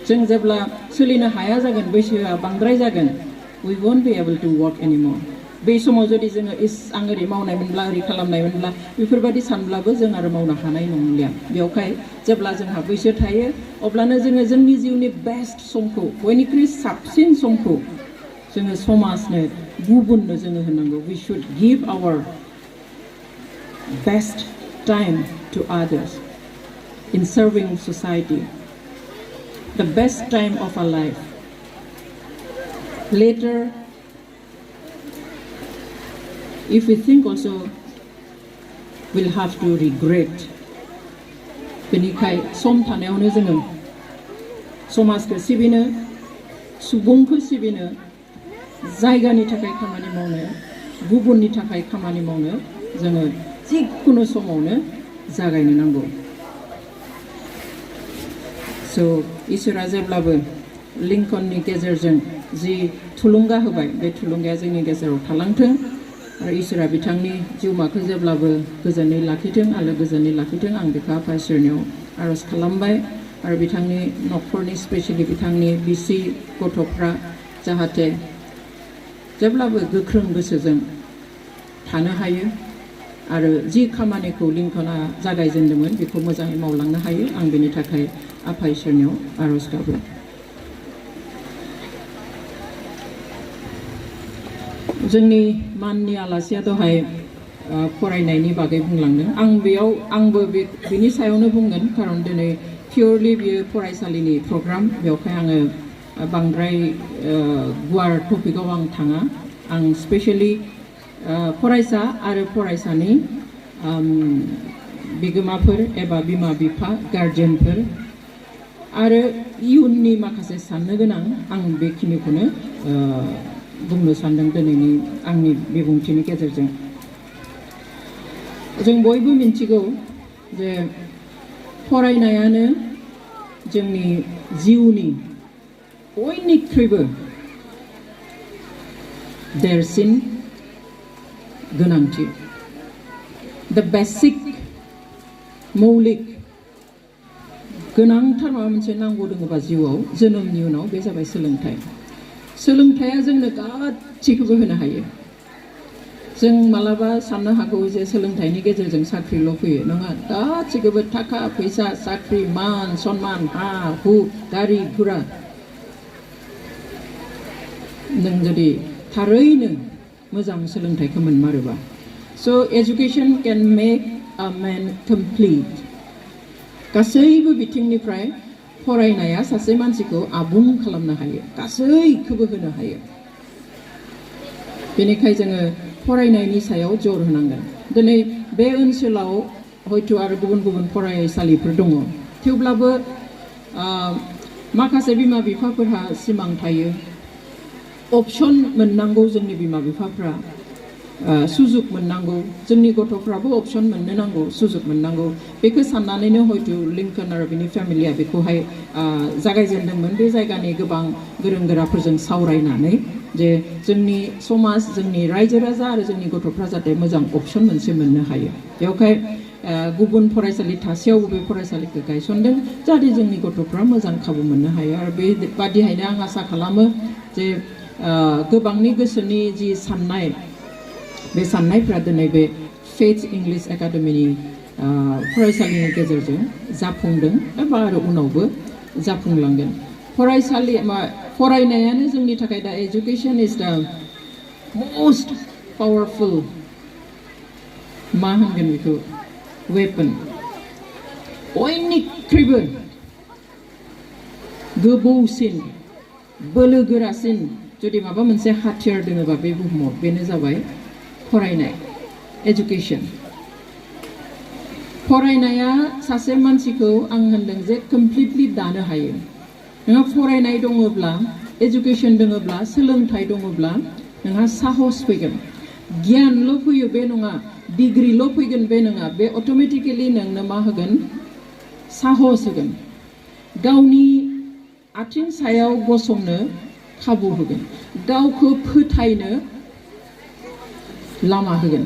जों जेब्ला सोलिनो हाया जागोन बैसोआ बांद्राय जागोन we won't be able to work anymore. बे समाव जुदि जोङो आं ओरै मावनायमोनब्ला ओरै खालामनायमोनब्ला बेफोरबायदि सानब्लाबो जों आरो मावनो हानाय नंलिया। बेवहाय जेब्ला जोंहा बैसो थायो अब्लानो जोङो जोंनि जिउनि बेस्ट समखौ बयनिख्रुइ साबसिन समखौ जोङो समाजनो गुबुननो जोङो होनांगौ। We should give our best time to others in serving society. The best time of our life. Later, if we think also, we'll have to regret. बेनिखाय सम थानायावनो जोङो समाजखौ सिबिनो, सुबुंखौ सिबिनो, जायगानि थाखाय खामानि मावनो, गुबुननि थाखाय खामानि मावनो जोङो जिखुनु समावनो जागायनो नांगौ। स' इसोरा जेब्लाबो लिंकननि गेजेरजों जि थुलुंगा होबाय बे थुलुंगाया जोंनि गेजेराव थालांथों आरो इसोरा बिथांनि जिउमाखौ जेब्लाबो गोजोनै लाखिथों आरो गोजोनै लाखिथों आं बेखौ आफा इसोरनियाव आरज खालामबाय आरो बिथांनि न'खरनि स्पेसियेलि बिथांनि बिसि गथ'फ्रा जाहाथे जेब्लाबो गोख्रों गोसोजों थानो हायो आरो जि खामानिखौ लिंकना जागायजेनदोंमोन बेखौ मोजाङै मावलांनो हायो आं बेनि थाखाय आफा इसोरनियाव आरज गाबो। जोंनि माननि आलासिया दहाय फरायनायनि बागै बुंलांदों। आंबो बेनि सायावनो बुंगोन खारन दिनै पियरलि बियो फरायसालिनि प्रग्राम बेवहाय आङो बांद्राय गुवार टपिकआव आं थाङा। आं स्पेशली फरायसा आरो फरायसानि बिगोमाफोर एबा बिमा बिफा गार्जेनफोर आरो इयुननि माखासे साननो गोनां आं बेखिनिखौनो बुंनो सानदों दिनैनि आंनि बिबुंथिनि गेजेरजों। जों बयबो मिन्थिगौ जे फरायनायानो जोंनि जिउनि बयनिख्रुइबो देरसिन गोनांथि। द बेसिक मौलिक गोनांथार माबा मोनसे नांगौ दङबा जिउआव जोनोमनि उनाव बे जाबाय सोलोंथाइ। सोलोंथाइया जोंनो गासैखौबो होनो हायो। जों मालाबा साननो हागौ जे सोलोंथाइनि गेजेरजों साख्रिल' फैयो नङा। गासैखौबो थाखा फैसा साख्रि मान सन्मान हा हु गारि गुरा नों जुदि थारैनो मोजां सोलोंथाइखौ मोनमारोबा। स' education can make a man complete. गासैबो बिथिंनिफ्राय फरायनाया सासे मानसिखौ आबुं खालामनो हायो गासैखौबो होनो हायो। बेनिखायनो जोङो फरायनायनि सायाव जर होनांगोन। दिनै बे ओनसोलाव हयथ' आरो गुबुन गुबुन फरायसालिफोर दङ थेवब्लाबो माखासे बिमा बिफाफोरहा सिमां थायो अपसन मोननांगौ। जोंनि बिमा बिफाफ्रा सुजुग मोननांगौ। जोंनि गथ'फ्राबो अपसन मोननो नांगौ सुजुग मोननांगौ। बेखौ साननानैनो हयथ' लिंकन आरो बिनि फेमिलिया बेखौहाय जागायजेनदोंमोन। बे जायगानि गोबां गोरों गोराफोरजों सावरायनानै जे जोंनि समाज जोंनि रायजो राजा आरो जोंनि गथ'फ्रा जाहाथे मोजां अपसन मोनसे मोननो हायो। बेवहाय गुबुन फरायसालि थासेयावबो बे फरायसालिखौ गायसनदों जाहाथे जोंनि गथ'फ्रा मोजां खाबु मोननो हायो। आरो बेबादिहायनो आं आसा खालामो जे गोबांनि गोसोनि जि साननाय बे साननायफ्रा दिनै बे फेथ इंलिश एकाडेमिनि फरायसालिनि गेजेरजों जाफुंदों एबा आरो उनावबो जाफुंलांगोन। फरायनायानो जोंनि थाखाय दा एजुकेशन इज द मोस्ट पावारफुल मा होनगोन बेखौ वेपन। बयनिख्रुइबो गोबौसिन बोलो गोरासिन जुदि माबा मोनसे हाथियार दङबा बे बुहुमाव बेनो जाबाय फरायनाय एजुकेशन। फरायनाया सासे मानसिखौ आं होनदों जे कमप्लिटलि दानो हायो। नोंहा फरायनाय दङब्ला एजुकेशन दङब्ला सोलोंथाइ दङब्ला नोंहा साहस फैगोन। गियानल' फैयो बे नङा डिग्रिल' फैगोन बे नङा। बे अट'मेटिकेलि नोंनो मा होगोन साहस होगोन। गावनि आथिं सायाव गसंनो खाबु होगोन। गावखौ फोथायनो लामा होगोन।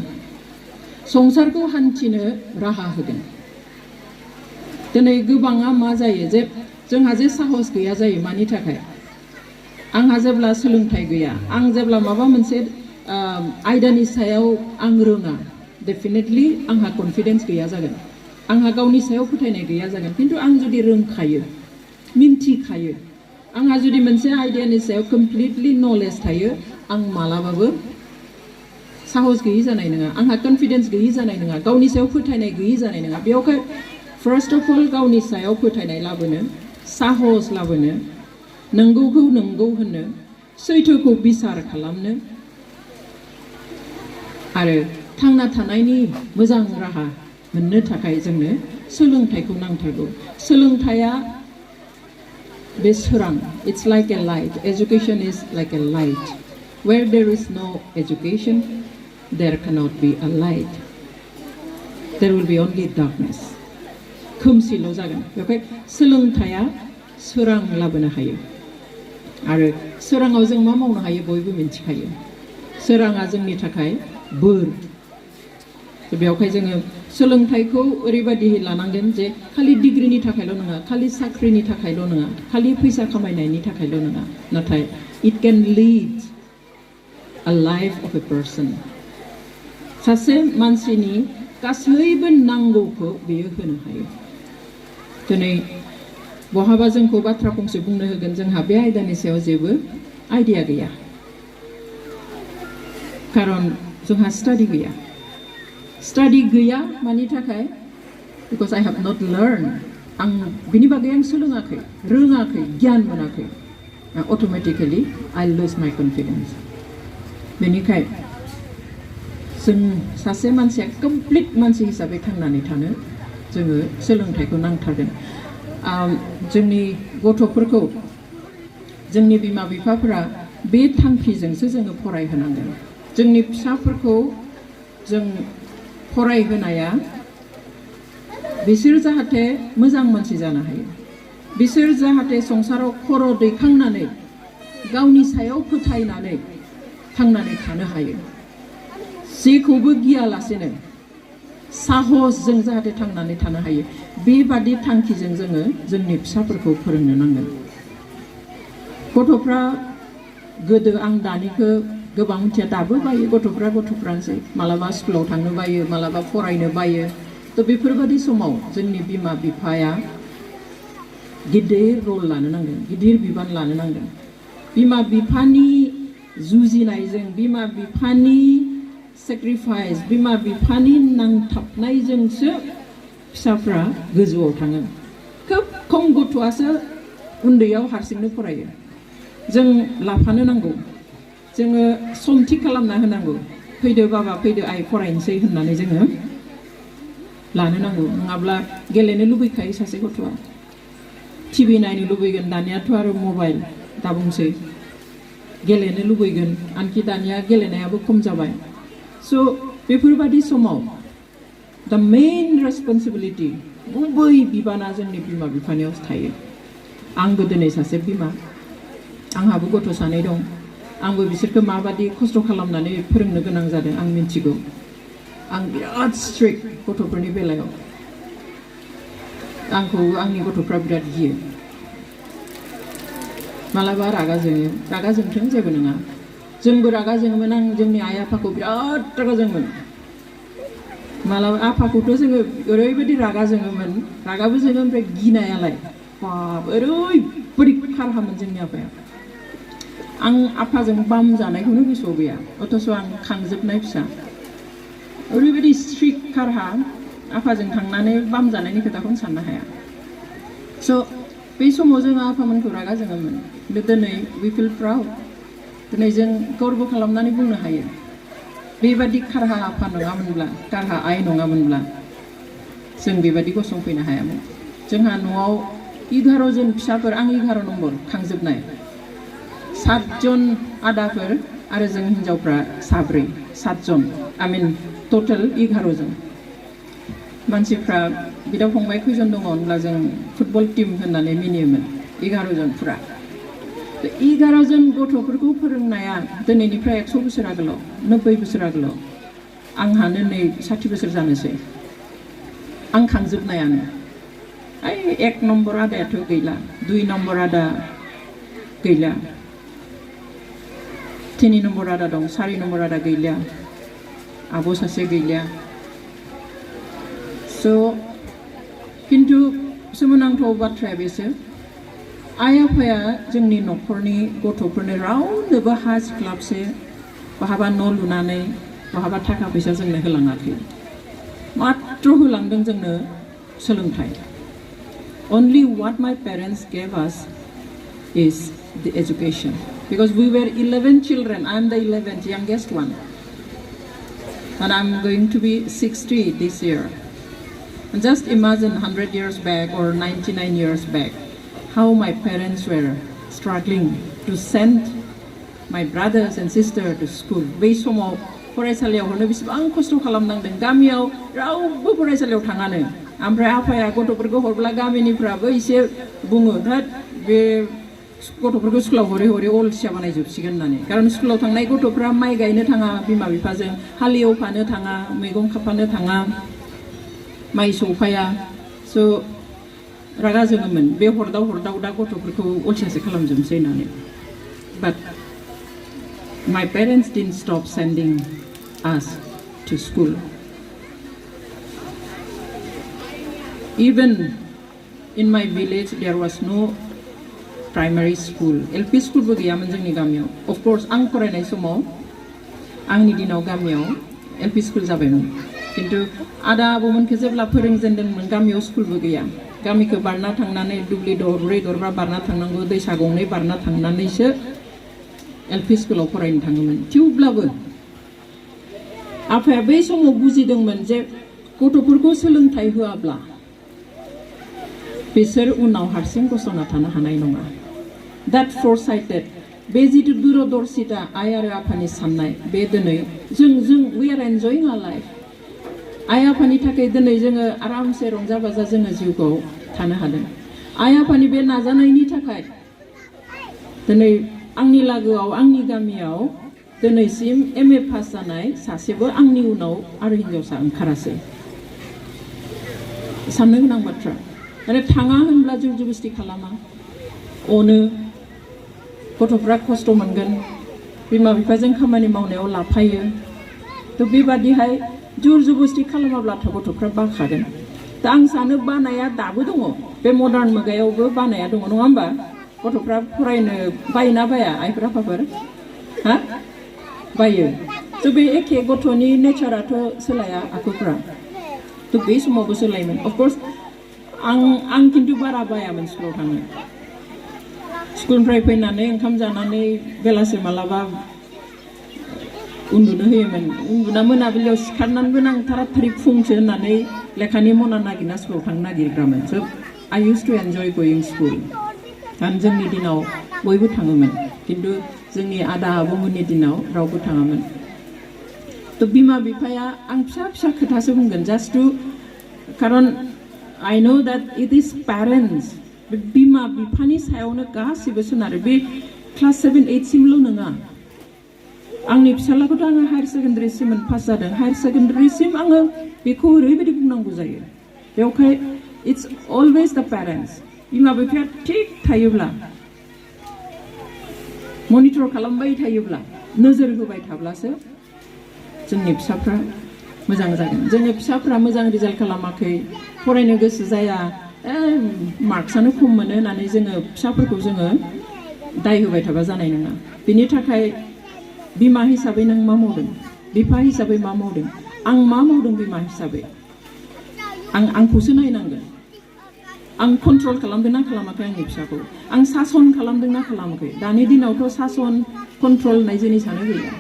संसारखौ हान्थिनो राहा होगोन। दिनै गोबाङा मा जायो जे जोंहा जे साहस गैया जायो मानि थाखाय आंहा जेब्ला सोलोंथाइ गैया आं जेब्ला माबा मोनसे आयदानि सायाव आं रोङा डेफिनेटलि आंहा कनफिडेन्स गैया जागोन आंहा गावनि सायाव फोथायनाय गैया जागोन खिन्थु आं जुदि रोंखायो मिन्थिखायो आंहा जुदि मोनसे आयदानि सायाव कमप्लिटलि नलेज थायो आं मालाबाबो साहस गैयि जानाय नङा आंहा कनफिडेन्स गैयि जानाय नङा गावनि सायाव फोथायनाय गैयि जानाय नङा बेयावहाय फार्स्ट अफ अल गावनि सायाव फोथायनाय लाबोनो साहस लाबोनो नंगौखौ नंगौ होननो सैथोखौ बिसार खालामनो आरो थांना थानायनि मोजां राहा मोननो थाखाय जोंनो सोलोंथाइखौ नांथारगौ सोलोंथाइया बे सोरां it's like a light education is like a light where there is no education there cannot be a light there will be only darkness खोमसिल' जागोन बेवहाय सोलोंथाइया सोरां लाबोनो हायो आरो सोराङाव जों मा मावनो हायो बयबो मिन्थिखायो सोराङा जोंनि थाखाय बोर बेवहाय जोङो सोलोंथाइखौ ओरैबायदि लानांगोन जे खालि डिग्रीनि थाखायल' नङा खालि साख्रिनि थाखायल' नङा खालि फैसा खामायनायनि थाखायल' नङा नाथाय it can lead a life of a person सासे मानसिनि गासैबो नांगौखौ बेयो होनो हायो दिनै बहाबा जोंखौ बाथ्रा फंसे बुंनो होगोन जोंहा बे आयदानि सायाव जेबो आइडिया गैया खारन जोंहा स्टाडि गैया मानि थाखाय because I have not learn आं बिनि बागै आं सोलोङाखै रोङाखै गियान मोनाखै automatically I lose my confidence बेनिखाय जों सासे मानसिया कमप्लिट मानसि हिसाबै थांनानै थानो जोङो सोलोंथाइखौ नांथारगोन जोंनि गथ'फोरखौ जोंनि बिमा बिफाफोरा बे थांखिजोंसो जोङो फरायहोनांगोन जोंनि फिसाफोरखौ जों फरायहोनाया बिसोर जाहाथे मोजां मानसि जानो हायो बिसोर जाहाथे संसाराव खर' दैखांनानै गावनि सायाव फोथायनानै थांनानै थानो हायो जेखौबो गियालासेनो साहसजों जाहाथे थांनानै थानो हायो बेबादि थांखिजों जोङो जोंनि फिसाफोरखौ फोरोंनो नांगोन गथ'फ्रा गोदो आं दानिखौ गोबां मिथिया दाबो बायो गथ'फ्रानोसै मालाबा स्कुलाव थांनो बायो मालाबा फरायनो बायो थ' बेफोरबादि समाव जोंनि बिमा बिफाया गिदिर रल लानो नांगोन गिदिर बिबान लानो नांगोन बिमा बिफानि जुजिनायजों बिमा बिफानि सेक्रिफाइस बिमा बिफानि नांथाबनायजोंसो फिसाफ्रा गोजौआव थाङो खोब खम गथ'आसो उन्दैयाव हारसिंनो फरायो जों लाफानो नांगौ जोङो सम थिग खालामना होनांगौ फैदो बाबा फैदो आइ फरायनोसै होननानै जोङो लानो नांगौ नङाब्ला गेलेनो लुबैखायो सासे गथ'आ टिभि नायनो लुबैगोन दानियाथ' आरो मबाइल दा बुंसै गेलेनो लुबैगोन आनखि दानिया गेलेनायाबो खम जाबाय स' बेफोरबादि समाव द मेइन रेसपन्सिबिलिटि गुबै बिबाना जोंनि बिमा बिफानियाव थायो आंबो दिनै सासे बिमा आंहाबो गथ' सानै दं आंबो बिसोरखौ माबादि खस्थ' खालामनानै फोरोंनो गोनां जादों आं मिथिगौ आं बिराद स्ट्रिक्ट गथ'फोरनि बेलायाव आंखौ आंनि गथ'फ्रा बिराद गियो मालाबा रागा जोंथों जेबो नङा जोंबो रागा जोङोमोन आं जोंनि आइ आफाखौ बिराद रागा जोङोमोन मालाबा आफाखौथ' जोङो ओरैबायदि रागा जोङोमोन रागाबो जोङो ओमफ्राय गिनायालाय बाब ओरैबायदि खारहामोन जोंनि आफाया आं आफाजों बाम जानायखौनो गोसोआव गैया अथ'स' आं खांजोबनाय फिसा ओरैबायदि स्ट्रिक्ट खारहा आफाजों थांनानै बाम जानायनि खोथाखौनो साननो हाया स' बे समाव जोङो आफामोनखौ रागा जोङोमोन दिनै वी फिल प्राउड दिनै जों गर्व खालामनानै बुंनो हायो बेबादि खारहा आफा नङामोनब्ला खारहा आइ नङामोनब्ला जों बेबादि गसंफैनो हायामोन जोंहा न'आव 11 जन फिसाफोर आं 11 नम्बर खांजोबनाय 7 जन आदाफोर आरो जों हिन्जावफ्रा 7 जन आई मीन टोटल 11 जन मानसिफ्रा बिदा फंबाय खैजन दङ होनब्ला जों फुटबल टीम होननानै मिनियोमोन 11 जन फुरा 11 जन गथ'फोरखौ फोरोंनाया दिनैनिफ्राय 100 बोसोर आगोलाव 90 बोसोर आगोलाव आंहानो नै 60 बोसोर जानोसै आं खांजोबनायानो एक नम्बर आदायाथ' गैला 2 नम्बर आदा गैला 3 नम्बर आदा दं 4 नम्बर आदा गैला आब' सासे गैला स' किन्तु सोमोनांथाव बाथ्राया बेसो आइ आफाया जोंनि न'खरनि गथ'फोरनो रावनोबो हा सिख्लाबसे बहाबा न' लुनानै बहाबा थाखा फैसा जोंनो होलाङाखै मात्र होलांदों जोंनो सोलोंथाइ only what my parents gave us is the education because we were 11 children. I am the 11th youngest one and I'm going to be 60 this year. And just imagine 100 years back or 99 years back how my parents were struggling to send my brothers and sisters to school. बै समाव फरायसालियाव हरनो बेसेबां खस्थ' खालामनांदों गामियाव रावबो फरायसालियाव थाङानो ओमफ्राय आफाया गथ'फोरखौ हरब्ला गामिनिफ्राबो एसे बुङो दा बे गथ'फोरखौ स्कुलाव हरै हरै अलसिया बानायजोबसिगोन होननानै खारन स्कुलाव थांनाय गथ'फ्रा माइ गायनो थाङा बिमा बिफाजों हालेवफानो थाङा मैगं खाफानो थाङा माइ सौफाया स' रागा जोङोमोन बे हरदाव दा गथ'फोरखौ अलसियासो खालामजोबसै होननानै but my parents didn't stop sending us to school. Even in my village there was no primary school. LP school बो गैयामोन जोंनि गामियाव. Of course आं फरायनाय समाव आंनि दिनाव गामियाव LP school जाबायमोन. किन्तु आदा आबौमोनखौ जेब्ला फोरोंजेनदोंमोन गामियाव स्कुलबो गैया. गामिखौ बारना थांनानै दुब्लि दरब्रै दरबा बारना थांनांगौ दैसा गंनै बारना थांनानैसो LP स्कुलाव फरायनो थाङोमोन. थेवब्लाबो आफाया बै समाव बुजिदोंमोन जे गथ'फोरखौ सोलोंथाइ होआब्ला बिसोर उनाव हारसिं गसंना थानो हानाय नङा. That foresighted बे जिथु दूरदर्शिता आइ आरो आफानि साननाय बे दिनै जों we are enjoying our life. आइ आफानि थाखाय दिनै जोङो आरामसे रंजा बाजा जोङो जिउखौ थानो हादों. आइ आफानि बे नाजानायनि थाखाय दिनै आंनि लागोआव आंनि गामियाव दिनैसिम MA पास जानाय सासेबो आंनि उनाव आरो हिनजावसा ओंखारासै. साननो गोनां बाथ्रा माने थाङा होनब्ला जुर जुबस्ति खालामा अनो गथ'फ्रा खस्थ' मोनगोन बिमा बिफाजों खामानि मावनायाव लाफायो थ' बेबादिहाय जुर जुबस्ति खालामाब्लाथ' गथ'फ्रा बाखागोन. दा आं सानो बानाया दाबो दङ बे मडार्न मुगायावबो बानाया दङ नङा होमबा गथ'फ्रा फरायनो बायोना बाया आइफोर आफाफोर हा बायो थ' बे एखे गथ'नि नेचाराथ' सोलाया आखुफ्रा थ' बे समावबो सोलायोमोन. अफकर्स आं खिन्थु बारा बायामोन स्कुलाव थांनो. स्कुलनिफ्राय फैनानै ओंखाम जानानै बेलासे मालाबा उन्दुनो होयोमोन. उन्दुना मोनाबिलियाव सिखारनानैबो नांथाराथारि फुंसो होननानै लेखानि मना नागिरना स्कुलाव थांनो नागिरग्रामोन. स' आइ इउज टु एन्जय गोयिं स्कुल. आरो जोंनि दिनाव बयबो थाङोमोन खिन्थु जोंनि आदा आबौमोननि दिनाव रावबो थाङामोन. थ' बिमा बिफाया आं फिसा फिसा खोथासो बुंगोन जास्ट टु खारन I know that it is parents. बिमा बिफानि सायावनो गासिबो सोनारो. बे क्लास 7, 8 सिमल' नङा. आंनि फिसालाखौथ' आङो हायार सेकेन्डारिसिम पास जादों. हायार सेकेन्डारिसिम आङो बेखौ ओरैबायदि बुंनांगौ जायो. बेवहाय इट्स अलवेज द पेरेन्ट्स. बिमा बिफाया थिग थायोब्ला मनिटर खालामबाय थायोब्ला नोजोर होबाय थाब्लासो जोंनि फिसाफ्रा मोजां जागोन. जोंनि फिसाफ्रा मोजां रिजाल्ट खालामाखै फरायनो गोसो जाया मार्क्सआनो खम मोनो होननानै जोङो फिसाफोरखौ जोङो दाय होबाय थाबा जानाय नङा. बिनि थाखाय बिमा हिसाबै नों मा मावदों बिफा हिसाबै मा मावदों आं मा मावदों बिमा हिसाबै आंखौसो नायनांगोन. आं कन्ट्रल खालामदों ना खालामाखै आंनि फिसाखौ आं सासन खालामदों ना खालामाखै. दानि दिनावथ' सासन कन्ट्रल होननाय जिनिसानो गैया.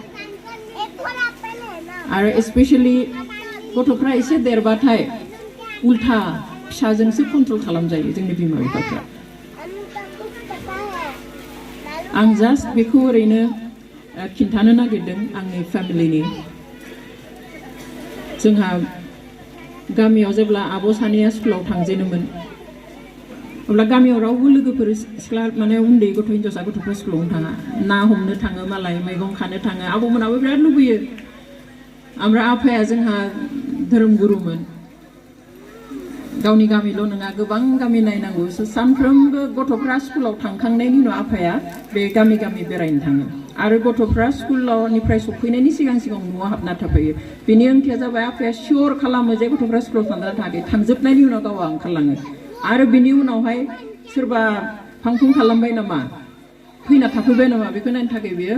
आरो स्पेशेलि गथ'फ्रा एसे देरबाथाय उल्था फिसाजोंसो कन्ट्रल खालामजायो जोंनि बिमा बिफाफ्रा. आं जास्ट बेखौ ओरैनो खिन्थानो नागिरदों आंनि फेमिलिनि. जोंहा गामियाव जेब्ला आब' सानैया स्कुलाव थांजेनोमोन अब्ला गामियाव रावबो लोगोफोर सिख्ला माने उन्दै गथ' हिनजावसा गथ'फ्रा स्कुलावनो थाङा. ना हमनो थाङो मालाय मैगं खानो थाङो. आबौमोनाबो बिराद लुबैयो. ओमफ्राय आफाया जोंहा धोरोम गुरुमोन गावनि गामिल' नङा गोबां गामि नायनांगौ सानफ्रोमबो गथ'फ्रा स्कुलाव थांखांनायनि उनाव आफाया बे गामि गामि बेरायनो थाङो आरो गथ'फ्रा स्कुलनिफ्राय सफैनायनि सिगां सिगां न'आव हाबना थाफैयो बेनि ओंथिया जाबाय आफाया सियर खालामो जे गथ'फ्रा स्कुलाव थांना थाङाखै थांजोबनायनि उनाव गावहा ओंखारलाङो आरो बिनि उनावहाय सोरबा फांफुं खालामबाय नामा फैना थाफैबाय नामा बेखौ नायनो थाखाय बियो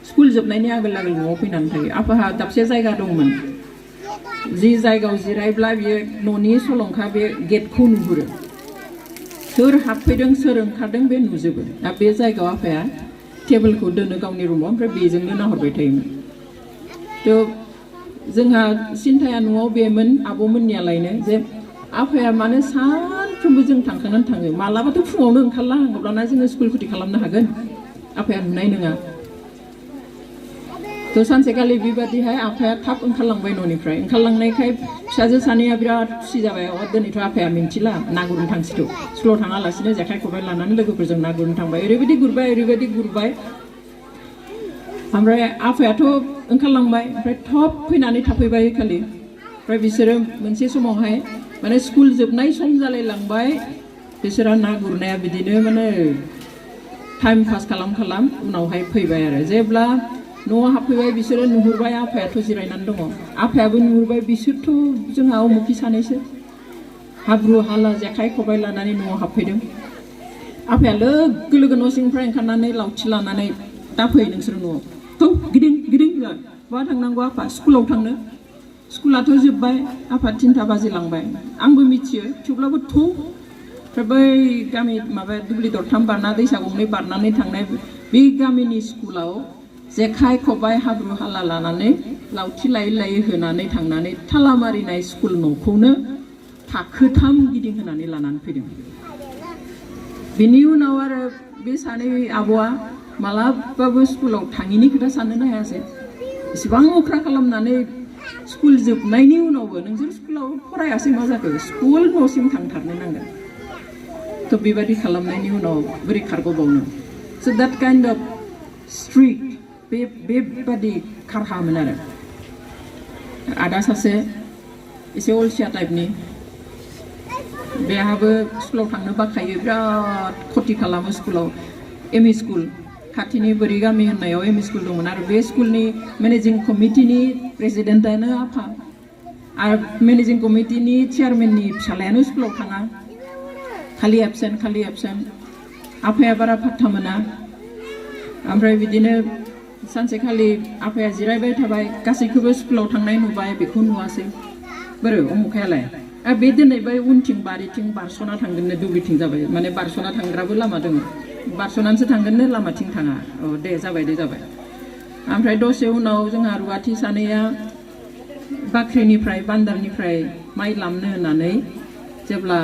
स्कुल जोबनायनि आगोल आगोल न'आव फैनानै थायो आफाहा दाबसे जायगा दंमोन जि जायगायाव जिरायब्ला बियो न'नि सलंखा बे गेटखौ नुहुरो सोर हाबफैदों सोर ओंखारदों बे नुजोबो दा बे जायगायाव आफाया टेबोलखौ दोनो गावनि रुमाव ओमफ्राय बेजोंनो नाहरबाय थायोमोन थ' जोंहा सिन्थाया न'आव बेमोन आब'मोननियालायनो जे आफाया मानो सानफ्रोमबो जों थांखांनानै थाङो मालाबाथ' फुङावनो ओंखारलाङोब्लाना जोङो स्कुल खुथि खालामनो हागोन आफाया नुनाय नङा थ' सानसेखालि बेबादिहाय आफाया थाब ओंखारलांबाय न'निफ्राय ओंखारलांनायखाय फिसाजो सानैया बिराद खुसि जाबाय दिनैथ' आफाया मिन्थिला ना गुरनो थांसिगौ स्कुलाव थाङालासिनो जेखाइ खबाइ लानानै लोगोफोरजों ना गुरनो थांबाय ओरैबायदि गुरबाय ओमफ्राय आफायाथ' ओंखारलांबाय ओमफ्राय थब फैनानै थाफैबाय खालि ओमफ्राय बिसोरो मोनसे समावहाय माने स्कुल जोबनाय सम जालायलांबाय बिसोरा ना गुरनाया बिदिनो माने टाइम पास खालाम उनावहाय फैबाय आरो जेब्ला न'आव हाबफैबाय बिसोरो नुहुरबाय आफायाथ' जिरायनानै दङ आफायाबो नुहुरबाय बिसोरथ' जोंहा उमुखि सानैसो हाब्रु हाला जेखाइ खबाइ लानानै न'आव हाबफैदों आफाया लोगो लोगो न' सिंनिफ्राय ओंखारनानै लावथि लानानै दा फै नोंसोर न'आव थ' गिदिं बहा थांनांगौ आफा स्कुलाव थांनो स्कुलाथ' जोब्बाय आफा 3टा बाजिलांबाय आंबो मिथियो थेवब्लाबो ओमफ्राय बै गामि माबा दुब्लि दरथाम बारना दैसा गंनै बारनानै थांनाय बे गामिनि स्कुलाव जेखाइ खबाइ हाब्रु हाला लानानै लावथि लायै होनानै थांनानै थाला मारिनाय स्कुल न'खौनो थाखोथाम गिदिंहोनानै लानानै फैदों बिनि उनाव आरो बे सानै आब'आ मालाबाबो स्कुलाव थाङिनि खोथा साननोनो हायासै इसेबां अख्रा खालामनानै स्कुल जोबनायनि उनावबो नोंसोर स्कुलाव फरायासै मा जाखो स्कुल न'सिम थांथारनो नांगोन थ' बेबादि खालामनायनि उनाव बोरै खारग'बावनो स' द्याट काइन्ड अफ स्ट्रिक्ट बेबादि खारहामोन आरो आदा सासे एसे अलसिया टाइपनि बेहाबो स्कुलाव थांनो बाखायो बिराद खथि खालामो स्कुलाव एमइ स्कुल खाथिनि बोरै गामि होननायाव एमइ स्कुल दंमोन आरो बे स्कुलनि मेनेजिं कमिटिनि प्रेसिडेन्टआनो आफा आरो मेनेजिं कमिटिनि चेयारमेननि फिसालायानो स्कुलाव थाङा खालि एबसेन्ट आफाया बारा फात्ता मोना ओमफ्राय बिदिनो सानसेखालि आफाया जिरायबाय थाबाय गासैखौबो स्कुलाव थांनाय नुबाय बेखौ नुवासै बोरो अमुखायालाय बे दिनै बै उनथिं बारिथिं बारस'ना थांगोननो दुब्लिथिं जाबाय माने बारस'ना थांग्राबो लामा दङ बारस'नानैसो थांगोननो लामाथिं थाङा दे जाबाय ओमफ्राय दसे उनाव जोंहा रुवाथि सानैया बाख्रिनिफ्राय बान्दारनिफ्राय माइ लामनो होननानै जेब्ला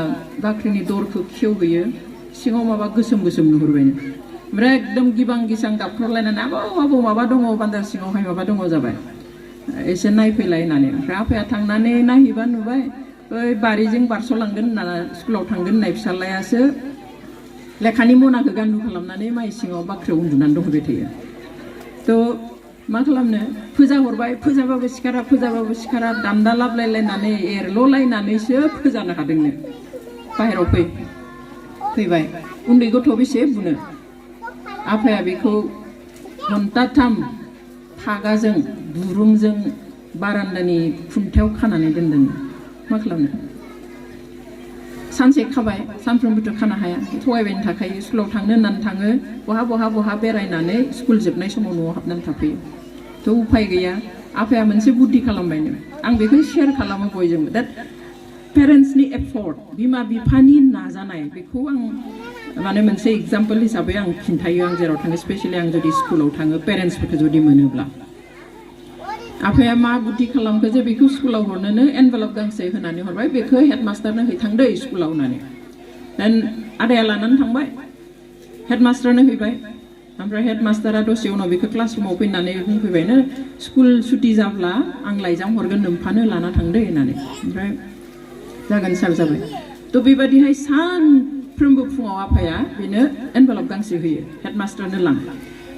बाख्रिनि दरखौ खेवहैयो सिङाव माबा गोसोम नुहुरबायनो ओमफ्राय एकदम गिबां गिसां गाबख्रावलायनानै आबौ माबा दङ बान्दार सिङावहाय माबा दङ जाबाय एसे नायफैलाय होननानै ओमफ्राय आफाया थांनानै नायहैबा नुबाय बै बारिजों बारस'लांगोन होनना स्कुलाव थांगोन होननाय फिसालायासो लेखानि मनाखौ गान्दु खालामनानै माइ सिङाव बाख्रियाव उन्दुनानै दंबाय थायो थ' मा खालामनो फोजाबाबो सिखारा दान्दा लाबलायलायनानै एरल'लायनानैसो फोजानो हादोंनो बाहेराव फैबाय उन्दै गथ' बेसे बुनो आफाया बेखौ घन्टाथाम फागाजों दुरुंजों बारान्दानि खुन्थायाव खानानै दोनदों मा खालामनो सानसे खाबाय सानफ्रोमबोथ' खानो हाया थगायबायनो थाखायो स्कुलाव थांनो होननानै थाङो बहा बेरायनानै स्कुल जोबनाय समाव न'आव हाबनानै थाफैयो थ' उफाय गैया आफाया मोनसे बुद्धि खालामबायनो आं बेखौ शेयार खालामो बयजोंबो दा पेरेन्ट्सनि एफर्ट बिमा बिफानि नाजानाय बेखौ आं माने मोनसे एग्जाम्पल हिसाबै आं खिन्थायो आं जेराव थाङो स्पेसियेलि आं जुदि स्कुलाव थाङो पेरेन्ट्सफोरखौ जुदि मोनोब्ला आफाया मा बुद्धि खालामखो जे बेखौ स्कुलाव हरनोनो एनभेलप गांसे होनानै हरबाय बेखौ हेडमास्टारनो हैथांदो स्कुलाव होननानै देन आदाया लानानै थांबाय हेडमास्टारनो हैबाय ओमफ्राय हेडमास्टारा दसे उनाव बेखौ क्लासरुमाव फैनानै बुंफैबायनो स्कुल सुटि जाब्ला आं लाइजाम हरगोन नोमफानो लाना थांदो होननानै ओमफ्राय जागोन सार जाबाय थ' बेबायदिहाय सानफ्रोमबो फुङाव आफाया बेनो एनभेलप गांसे होयो हेडमास्टारनो लां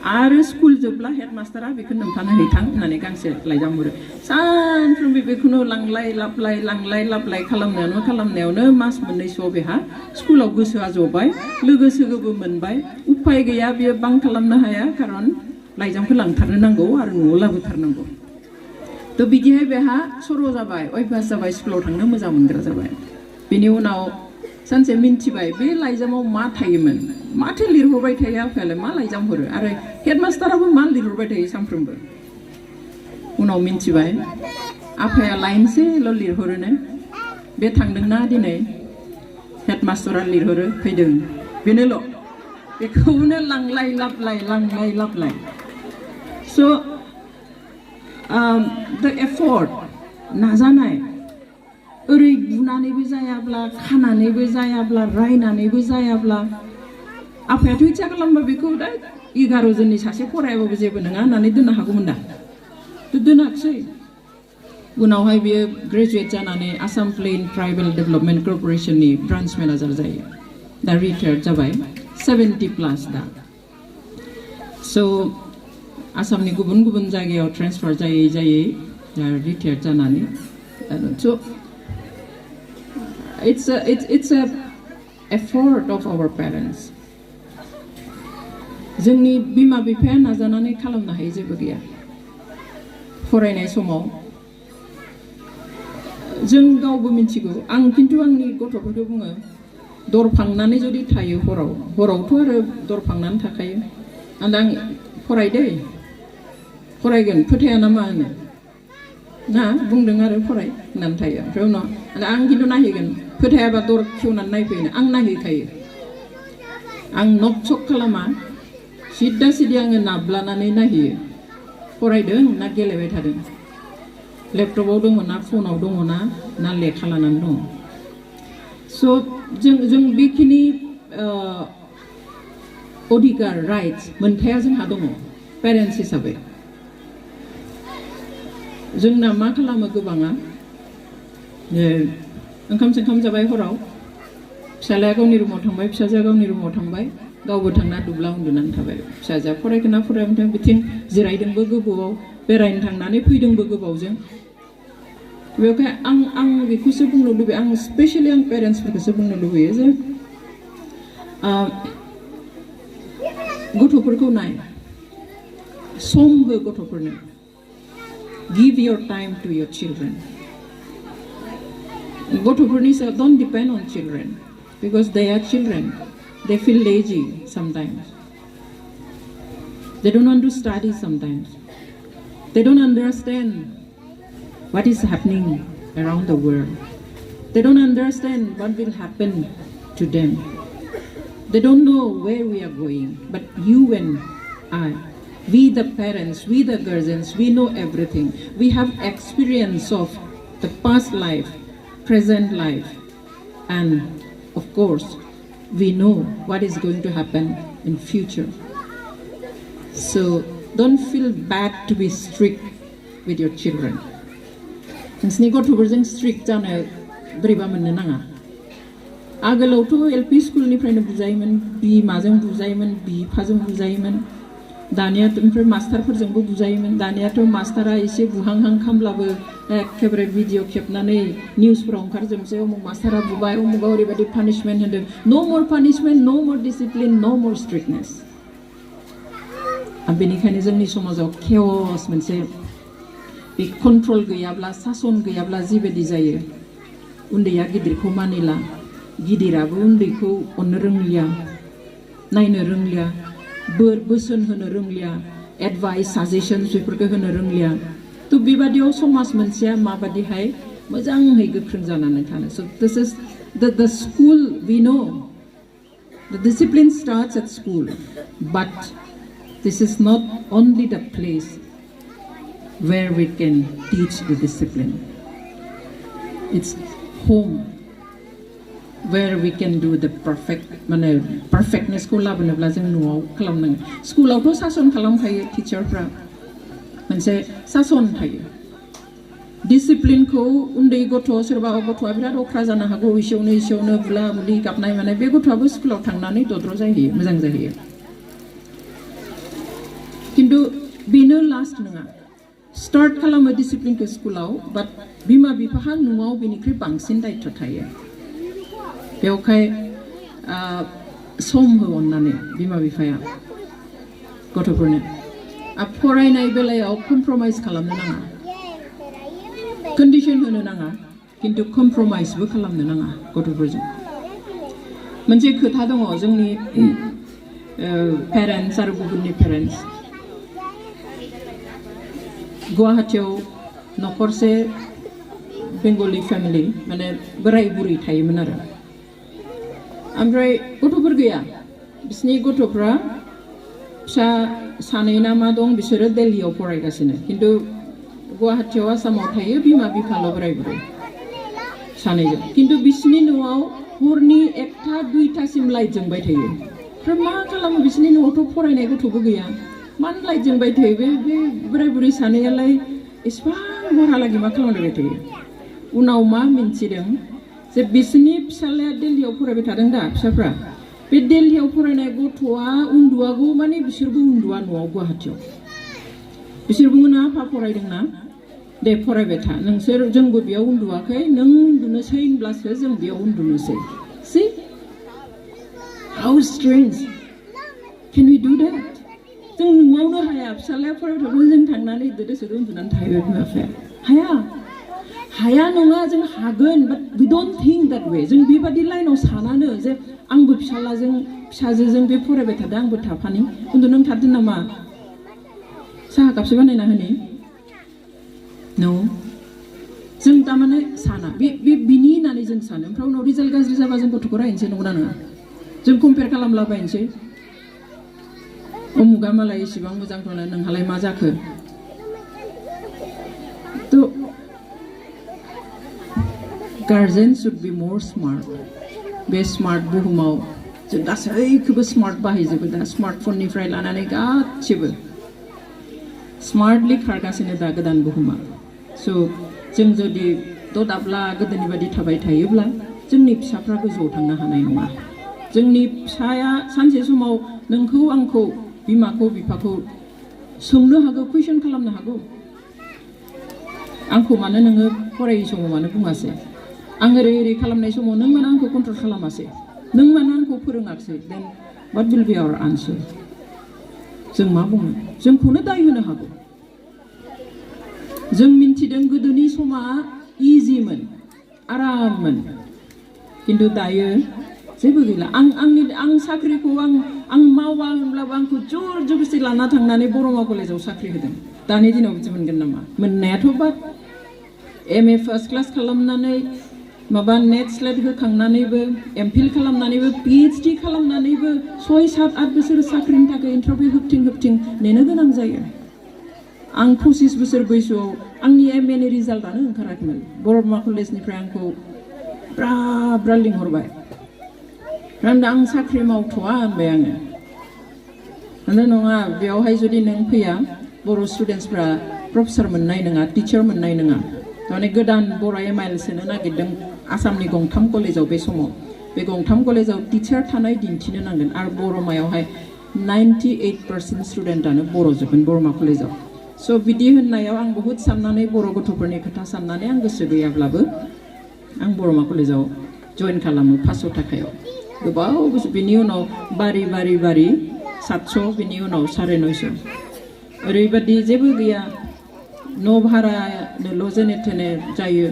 आरो स्कुल जोबब्ला हेडमास्टारा बेखौ नोंथांनो हैथां होननानै गांसे लाइजाम हरो सानफ्रोमबो बेखौनो लांलाय लाबलाय खालामनायावनो मास मोननैसोआव बेहा स्कुलाव गोसोआ जबाय लोगो सोगोबो मोनबाय उफाय गैया बियो बां खालामनो हाया खारन लाइजामखौ लांथारनो नांगौ आरो न'आव लाबोथारनांगौ तो बिदिहाय बेहा सर' जाबाय अयभास जाबाय स्कुलाव थांनो मोजां मोनग्रा जाबाय बेनि उनाव सानसे मिन्थिबाय बे लाइजामाव मा थायोमोन माथो लिरहरबाय थायो आफायालाय मा लाइजाम हरो आरो हेडमास्टाराबो मा लिरहरबाय थायो सानफ्रोमबो उनाव मिन्थिबाय आफाया लाइनसेल' लिरहरोनो बे थांदोंना दिनै हेडमास्टारा लिरहरो फैदों बेनोल' बेखौनो लांलाय लाबलाय स' the effort नाजानाय ओरै बुनानैबो जायाब्ला खानानैबो जायाब्ला रायनानैबो जायाब्ला आफायाथ' इच्छा खालामबा बेखौ दा 11 जननि सासे फरायाबाबो जेबो नङा होननानै दोननो हागौमोन दा दोनाखसै उनावहाय बियो ग्रेजुवेट जानानै आसाम प्लेन ट्राइबेल डेभेलपमेन्ट कर्प'रेशननि ब्रान्च मेनेजार जायो दा रिटायार्ड जाबाय 70+ दा स' आसामनि गुबुन जायगायाव ट्रेन्सफार जायै रिटायार्ड जानानै स' it's a effort of our parents जोंनि बिमा बिफाया नाजानानै खालामनो हायो जेबो गैया फरायनाय समाव जों गावबो मिन्थिगौ आं खिन्थु आंनि गथ'फोरखौ बुङो दरफांनानै जुदि थायो हरावथ' आरो दरफांनानै थाखायो आं फरायदै फरायगोन फोथाया ना मा होनो ना बुंदों आरो फराय होननानै थायो ओमफ्राय उनाव आं खिन्थु नायहैगोन फोथायाबा दर खेवनानै नायफैनो आं नायहैखायो आं नक सक खालामा सिदा सिदि आङो नाब्लानानै नायहैयो फरायदों ना गेलेबाय थादों लेपटपाव दङ ना फनाव दङ ना लेखा लानानै दङ स' जों बेखिनि अधिकार राइट्स मोनथाया जोंहा दङ पेरेन्टस हिसाबै जोंना मा खालामो गोबाङा ओंखाम सोंखाम जाबाय हराव फिसालाया गावनि रुमाव थांबाय फिसाजोआ गावनि रुमाव थांबाय गावबो थांना दुब्ला उन्दुनानै थाबाय फिसाजोआ फरायखोना फरायामोन बिथिं जिरायदोंबो गोबावाव बेरायनो थांनानै फैदोंबो गोबावजों बेवहाय आं बेखौसो बुंनो लुबैयो आं स्पेशेलि आं पेरेन्टसफोरखौसो बुंनो लुबैयो जे गथ'फोरखौ नाय सम हो गथ'फोरनो give your time to your children गथ'फोरनि सायाव don't depend on children because they are children they feel lazy sometimes they don't want to study sometimes they don't understand what is happening around the world they don't understand what will happen to them they don't know where we are going but you and I we the parents, we the guardians, we know everything. We have experience of the past life, present life, and of course, we know what is going to happen in future. So don't feel bad to be strict with your children. नोंसिनि गथ'फोरजों strict जानो बोरैबा मोननो नाङा आगोलावथ' LP स्कुलनिफ्रायनो बुजायोमोन बिमाजों बुजायोमोन बिफाजों बुजायोमोन दानियाथ' ओमफ्राय मास्टारफोरजोंबो बुजायोमोन दानियाथ' मास्टारा एसे बुहांहां खामब्लाबो एखेबारे भिडिअ खेबनानै निउसफोराव ओंखारजोबसै उमुक मास्टारा बुबाय उमुकआ ओरैबायदि पानिशमेन्ट होदों नो मर पानिशमेन्ट नो मर डिसिप्लिन नो मर स्ट्रिक्टनेस बेनिखायनो जोंनि समाजाव केअस मोनसे बे कन्ट्रल गैयाब्ला सासन गैयाब्ला जिबायदि जायो उन्दैया गिदिरखौ मानिला गिदिराबो उन्दैखौ अननो रोंलिया नायनो रोंलिया बोसोन होनो रोंलिया एडभाइस साजेशन्स बेफोरखौ होनो रोंलिया थ' बेबादियाव समाज मोनसेया माबादिहाय मोजाङै गोख्रों जानानै थानो स' दिस इज the school we know the discipline starts at school but this is not only the place where we can teach the discipline it's home where we can do the perfectness को लाबोनोब्ला जों न'आव खालामनांगोन स्कुलावथ' सासन खालामखायो टिचारफ्रा मोनसे सासन थायो डिसिप्लिनखौ उन्दै गथ' सोरबा गथ'आ बिराद अख्रा जानो हागौ एसेयावनो बुला बुलि गाबनाय मानाय बे गथ'आबो स्कुलाव थांनानै दद्र' जाहैयो मोजां जाहैयो खिन्थु बेनो लास्ट नङा स्टार्ट खालामो डिसिप्लिनखौ स्कुलाव बाट बिमा बिफाहा न'आव बेनिख्रुइ बांसिन दायित्व थायो बेवहाय सम हो अननानै बिमा बिफाया गथ'फोरनो फरायनाय बेलायाव कमप्रमाइज खालामनो नाङा कन्डिशन होनो नाङा किन्तु कमप्रमाइजबो खालामनो नाङा गथ'फोरजों मोनसे खोथा दङ जोंनि पेरेन्ट्स आरो गुबुननि पेरेन्ट्स गुवाहाटीयाव न'खरसे बेंगली फेमिलि माने बोराय बुरै थायोमोन आरो ओमफ्राय गथ'फोर गैया बिसिनि गथ'फ्रा फिसा सानै ना मा दं बिसोरो दिल्लीयाव फरायगासिनो किन्तु गुवाहाटीयाव आसामाव थायो बिमा बिफाल' बोराय बुरै सानैजों किन्तु बिसिनि न'आव हरनि 1टा 2टासिम लाइट जोंबाय थायो ओमफ्राय मा खालामो बिसिनि न'आवथ' फरायनाय गथ'बो गैया मानो लाइट जोंबाय थायो बे बोराय बुरै सानैयालाय एसेबां हरहालागै मा खालामबाय थायो उनाव मा मिन्थिदों जे बिसिनि फिसालाया दिल्लीयाव फरायबाय थादों दा फिसाफ्रा बे दिल्लीयाव फरायनाय गथ'आ उन्दुआगौ माने बिसोरबो उन्दुआ न'आव गुवाहाटीयाव बिसोर बुङो ना आफा फरायदोंना दे फरायबाय था नोंसोर जोंबो बेयाव उन्दुआखै नों उन्दुनोसै होनब्लासो जों बेयाव उन्दुनोसै see how strange can we do that जों न'आवनो हाया फिसालाया फरायबाय थागोन जों थांनानै दोदोसोर उन्दुनानै थाहैबाय बिमा बिफाया हाया नङा जों हागोन बाट we don't think that way जों बेबादि लाइनाव सानानो जे आंबो फिसाजोजों बे फरायबाय थादों आंबो थाफानि उन्दुनो ओंखारदों नामा साहा कापसे बानायना होनि no जों तारमाने साना बे बिनि होननानै जों सानो ओमफ्राय उनाव रिजाल्ट गाज्रि जाबा जों गथ'खौ रायनोसै नंगौना नङा जों कम्पेयार खालामलाबायनोसै अमुगा मालाय एसेबां मोजां दं नोंहालाय मा जाखो थ' guardian should be more smart बे स्मार्ट बुहुमाव जों गासैखौबो स्मार्ट बाहायजोबो दा स्मार्टफननिफ्राय लानानै गासिबो स्मार्टलि खारगासिनो दा गोदान बुहुमा स' जों जुदि दाब्ला गोदोनि बायदि थाबाय थायोब्ला जोंनि फिसाफ्रा गोजौआव थांनो हानाय नङा जोंनि फिसाया सानसे समाव नोंखौ आंखौ बिमाखौ बिफाखौ सोंनो हागौ कुइसन खालामनो हागौ आंखौ मानो नोङो फरायै समाव मानो बुङासै आं ओरै खालामनाय समाव नों मानो आंखौ कन्ट्रल खालामासै नों मानो आंखौ फोरोङाखसै देन what will be our answer जों मा बुङो जोंखौनो दाय होनो हागौ जों मिन्थिदों गोदोनि समा इजिमोन आराममोन किन्तु दायो जेबो गैला आं साख्रिखौ आं मावा होनब्लाबो आंखौ जर जबरदस्ति लाना थांनानै बर'मा कलेजाव साख्रि होदों दानि दिनाव बिदि मोनगोन नामा मोननायाथ' बाद MA फार्स्ट क्लास खालामनानै माबा नेट स्लेट होखांनानैबो एमफिल खालामनानैबो PhD खालामनानैबो 6-7-8 बोसोर साख्रिनि थाखाय इन्टारभिउ होबथिं नेनो गोनां जायो आं 25 बोसोर बैसोआव आंनि MA नि रिजाल्टआनो ओंखाराखैमोन बर'मा कलेजनिफ्राय आंखौ ब्रा लिंहरबाय आं साख्रि मावथ'आ होनबाय आङो मानो नङा बेयावहाय जुदि नों फैया बर' स्टुडेन्टसफ्रा प्रफेसार मोननाय नङा टिचार मोननाय नङा माने गोदान बर' MIL सोनो नागिरदों आसामनि गंथाम कलेजाव बे समाव बे गंथाम कलेजाव टिचार थानाय दिन्थिनो नांगोन आरो बर'मायावहाय 98% स्टुडेन्टआनो बर' जोबगोन बर'मा कलेजाव स' बिदि होननायाव आं बहुद साननानै बर' गथ'फोरनि खोथा साननानै आं गोसो गैयाब्लाबो आं बर'मा कलेजाव जइन खालामो 500 थाखायाव गोबाव बोसोर बिनि उनाव बारि 700 बिनि उनाव 950 ओरैबादि जेबो गैया न' भारानोल' जेने थेने जायो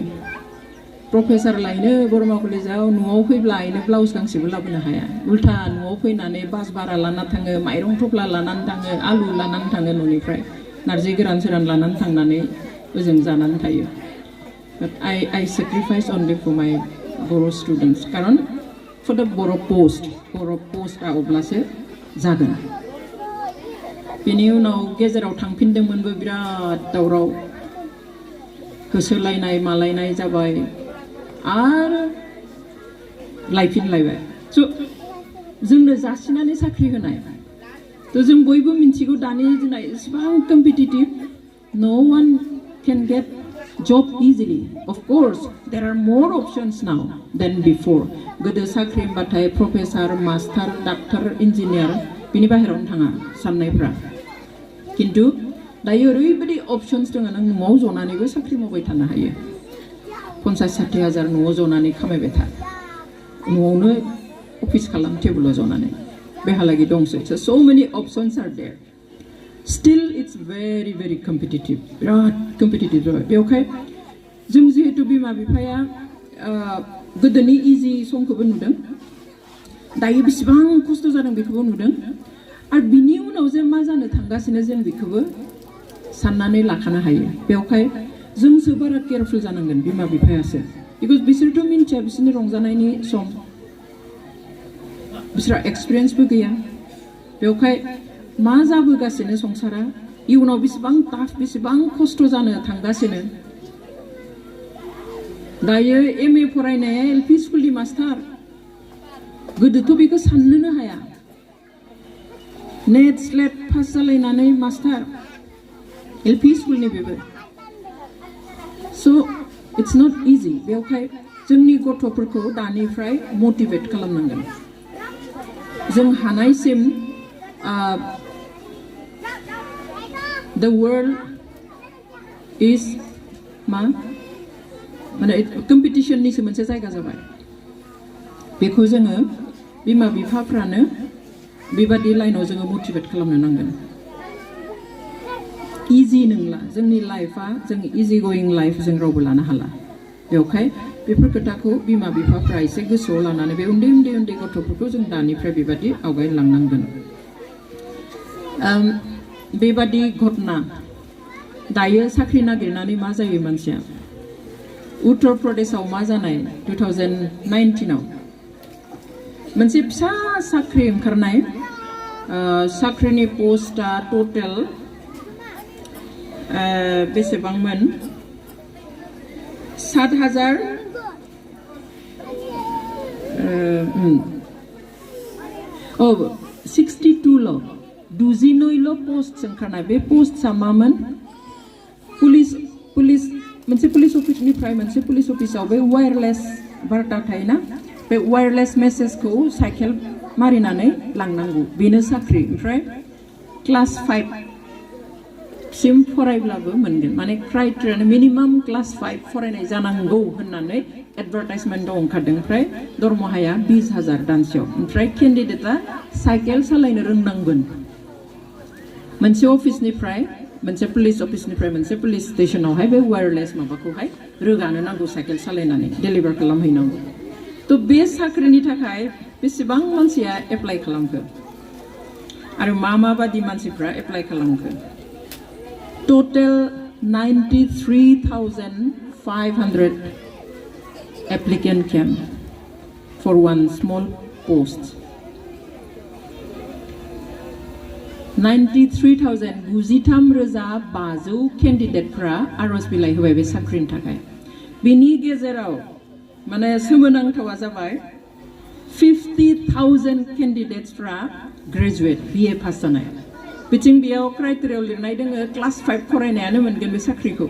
प्रफेसार लायनो बर'मा कलेजाव न'आव फैब्ला आइनो ब्लाउस गांसेबो लाबोनो हाया उल्था न'आव फैनानै बास भारा लाना थाङो माइरं थफ्ला लानानै थाङो आलु लानानै थाङो न'निफ्राय नारजि गोरान सोरान लानानै थांनानै ओजों जानानै थायो but I sacrifice only for my Bodo' students खारन for the बर' post अब्लासो जागोन बिनि उनाव गेजेराव थांफिनदोंमोनबो बिराद दावराव होसोलायनाय मालायनाय जाबाय आरो लायफिनलायबाय स' जोंनो जासिनानै साख्रि होनाय थ' जों बयबो मिन्थिगौ दानि दिनाव एसेबां competitive no one can get job easily of course there are more options now than before गोदो साख्रि होनबाथाय प्रफेसार मास्टार डाक्टर इन्जिनियार बिनि बाहेरावनो थाङा साननायफ्रा किन्तु दायो ओरैबायदि अपशन्स दङ नों न'आव जनानैबो साख्रि मावबाय थानो हायो 50-60 हाजार न'आव जनानै खामायबाय था न'आवनो अफिस खालाम टेबोलाव जनानै बेहालागि दंसै so many options are there still it's very very competitive बिराद competitive जाबाय बेवहाय जों जिहेतु बिमा बिफाया गोदोनि इजि समखौबो नुदों दायो बेसेबां खस्थ' जादों बेखौबो नुदों आरो बिनि उनाव जे मा जानो थांगासिनो जों बेखौबो साननानै लाखानो हायो बेवहाय जोंसो बारा केयारफुल जानांगोन बिमा बिफायासो बिकज बिसोरथ' मिन्थिया बिसोरनि रंजानायनि सम बिसोरहा एक्सपिरियेन्सबो गैया बेवहाय मा जाबोगासिनो संसारा इयुनाव बेसेबां टाफ बेसेबां खस्थ' जानो थांगासिनो दायो MA फरायनाया LP स्कुलनि मास्टार गोदोथ' बेखौ साननोनो हाया नेट स्लेट पास जालायनानै मास्टार LP स्कुलनि बेबो so it's not easy बेवहाय जोंनि गथ'फोरखौ दानिफ्राय मोटिवेट खालामनांगोन जों हानायसिम the world is माने कम्पिटिशननिसो मोनसे जायगा जाबाय बेखौ जोङो बिमा बिफाफ्रानो बेबादि लाइनाव जोङो मोटिवेट खालामनो नांगोन इजि नंला जोंनि लाइफआ जों इजि गोइं लाइफ जों रावबो लानो हाला बेवहाय बेफोर खोथाखौ बिमा बिफाफ्रा एसे गोसोआव लानानै बे उन्दै उन्दै उन्दै गथ'फोरखौ जों दानिफ्राय बेबादि आवगायलांनांगोन बेबादि घटना दायो साख्रि नागिरनानै मा जायो मानसिया उत्तर प्रदेशआव मा जानाय 2019 आव मोनसे फिसा साख्रि ओंखारनाय साख्रिनि पोस्टआ टोटेल बेसेबांमोन 7,000 62 29 पोस्ट ओंखारनाय बे पोस्टआ मामोन पुलिस मोनसे पुलिस अफिसनिफ्राय मोनसे पुलिस अफिसाव बे वायरलेस बार्ता थायोना बे वायरलेस मेसेजखौ साइकेल मारिनानै लांनांगौ बेनो साख्रि ओमफ्राय क्लास 5 सिम फरायब्लाबो मोनगोन माने क्राइटेरिया मिनिमाम क्लास 5 फरायनाय जानांगौ होननानै एडभार्टाइजमेन्टआव ओंखारदों ओमफ्राय दरमाहाया 20,000 दानसेयाव ओमफ्राय केन्डिडेटआ साइकेल सालायनो रोंनांगोन मोनसे अफिसनिफ्राय मोनसे पुलिस अफिसनिफ्राय मोनसे पुलिस स्टेशनावहाय बे वायरलेस माबाखौहाय रोगानो नांगौ साइकेल सालायनानै डेलिभार खालामहैनांगौ तो बे साख्रिनि थाखाय बेसेबां मानसिया एप्लाइ खालामखो आरो माबादि मानसिफ्रा एप्लाइ खालामखो total 93,500 applicant came for one small post 93,500 केन्डिडेटफ्रा आरज बिलाइ होबाय बे साख्रिनि थाखाय बेनि गेजेराव माने सोमोनांथावा जाबाय 50,000 केन्डिडेट्सफ्रा ग्रेजुवेट BA पास जानाय बिथिं बेयाव क्राइटेरियाव लिरनाय दङ क्लास 5 फरायनायानो मोनगोन बे साख्रिखौ